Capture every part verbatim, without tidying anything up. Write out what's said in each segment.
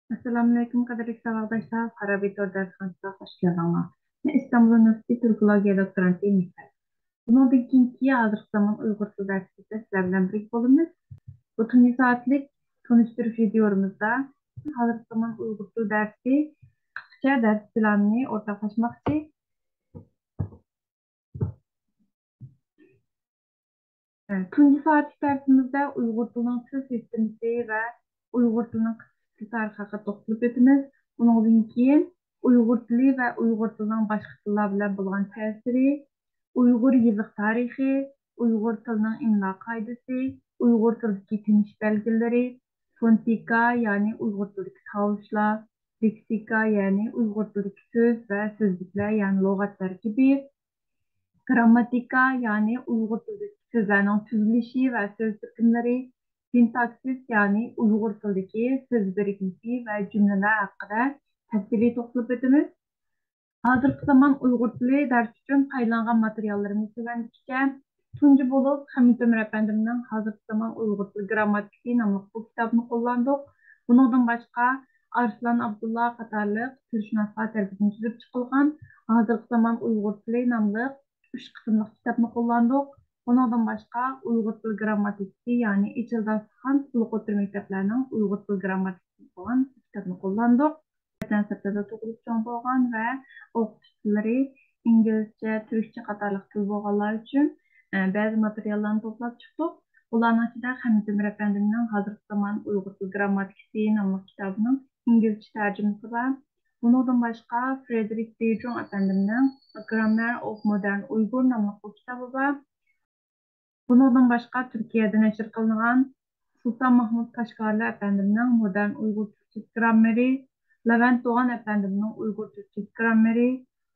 ئەسسالامۇئەلەيكۇم، قەدىرلىك ساۋاقداشلار، فارابى تور دەرسخانىسىغا خۇش كەلدىڭلار. مەن ئىستانبۇل ئۇنىۋېرسىتېتى تۈركولوگىيە دوكتورانتى مېھرى. بۇنىڭدىن كېيىنكى ھازىرقى زامان ئۇيغۇر تىل دەرسىمىزدە سىلەر بىلەن بىرگە بولىمىز. بۇ تۇنجى سائەتلىك تونۇشتۇرۇش ۋىدىيولىرىمىزدا ھازىرقى زامان ئۇيغۇر تىل دەرسى قىسقىچە دەرس پىلانىنى ئورتاقلاشماقچى. تۇنجى سائەتلىك دەرسىمىزدە ئۇيغۇر تىلىنىڭ تىل سىستېمىسى ۋە ئۇيغۇر تىلىنىڭ قىسقىچە تارىخى ھەققىدە توختىلىپ ئۆتىمىز. ئۇنىڭدىن كېيىن ئۇيغۇر تىلى ۋە ئۇيغۇر تىلىنىڭ باشقا تىللار بىلەن بولغان تەسىرى، ئۇيغۇر يېزىق تارىخى، ئۇيغۇر تىلىنىڭ ئىملا قائىدىسى، ئۇيغۇر تىلىدىكى تىنىش بەلگىلىرى، فونېتىكا، يەنى ئۇيغۇر تىلىدىكى تاۋۇشلار، لېكسىكا، يەنى ئۇيغۇر تىلىدىكى سۆز ۋە سۆزلۈكلەر، يەنى لۇغەت تەركىبى، گرامماتىكا، يەنى ئۇيغۇر تىلىدىكى سۆزلەرنىڭ تۈزۈلۈشى ۋە سۆز تۈركۈملىرى، سىنتاكسىس، يەنى ئۇيغۇر تىلىدىكى سۆز بىرىكمىسى ۋە جۈملىلەر ھەققىدە تەپسىلىي توختىلىپ ئۆتىمىز. ھازىرقى زامان ئۇيغۇر تىلى دەرسى ئۈچۈن پايدىلانغان ماتېرىياللىرىمىز تۆۋەندىكىچە. تۇنجى بولۇپ، خەمىت ئۆمەر ئەپەندىمنىڭ ھازىرقى زامان ئۇيغۇر تىلى گرامماتىكىسى ناملىق بۇ كىتابىنى قوللاندۇق. بۇنىڭدىن باشقا، ئارسلان ئابدۇللا قاتارلىق تىلشۇناسلار تەرىپىدىن تۈزۈپ چىقىلغان ھازىرقى زامان ئۇيغۇر تىلى ناملىق ئۈچ قىسىملىق كىتابنى قوللاندۇق. بۇنىڭدىن باشقا، ئۇيغۇر تىلى گرامماتىكىسى، يەنى ئېچىل داستىخان تولۇق ئوتتۇرا مەكتەپلەرنىڭ ئۇيغۇر تىلى گرامماتىكىسى بولغان كىتابنى قوللاندۇق. ۋەتەن سىرتىدا تۇغۇلۇپ چوڭ بولغان ۋە ئوقۇتۇش تىللىرى ئىنگلىزچە، تۈركچە قاتارلىق تىل بولغانلار ئۈچۈن، ئە، بەزى ماتېرىياللارنى توپلاپ چىقتۇق. ئۇلارنىڭ ئىچىدە خەمىت ئۆمەر ئەپەندىمنىڭ ھازىرقى زامان ئۇيغۇر تىل گرامماتىكىسى ناملىق كىتابىنىڭ ئىنگلىزچە تەرجىمىسى بار. بۇنىڭدىن باشقا، فرېدېرىك دې جۇڭ ئەپەندىمنىڭ Grammar of Modern Uyghur ناملىق بۇ كىتابى بار. بۇنىڭدىن باشقا، تۈركىيەدە نەشر قىلىنغان سۇلتان مەھمۇد كاشغارلى ئەپەندىمنىڭ مودېرن ئۇيغۇر تۈركچىسى گراممېرى، لېۋەنت دوغان ئەپەندىمنىڭ ئۇيغۇر تۈركچىسى گراممېرى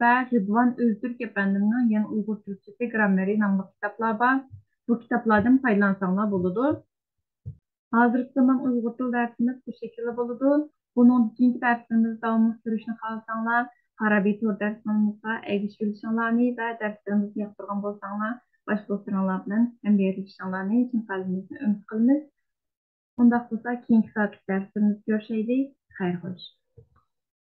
ۋە رىدۋان ئۆزتۈرك ئەپەندىمنىڭ يەنە ئۇيغۇر تۈركچىسى گراممېرى ناملىق كىتابلار بار. بۇ كىتابلاردىن پايدىلانساڭلار بولىدۇ. ھازىرقى زامان ئۇيغۇر تىل دەرسىمىز بۇ شەكىلدە بولىدۇ. بۇنىڭدىن كېيىنكى دەرسلىرىمىزنى داۋاملىق كۆرۈشنى خالىساڭلار، فارابى تور دەرسخانىمىزغا ئەگىشىۋېلىشىڭلارنى ۋە دەرسلىرىمىزنى ياقتۇرغان بولساڭلار، باش دوستلىرىڭلار بىلەن ھەمبەھىرلىشىشىڭلارنى چىن قەلبىمىزدىن ئۈمىد قىلىمىز. ئۇنداق بولسا، كېيىنكى سائەتلىك دەرسلىرىمىزدە كۆرۈشەيلى. خەير خوش.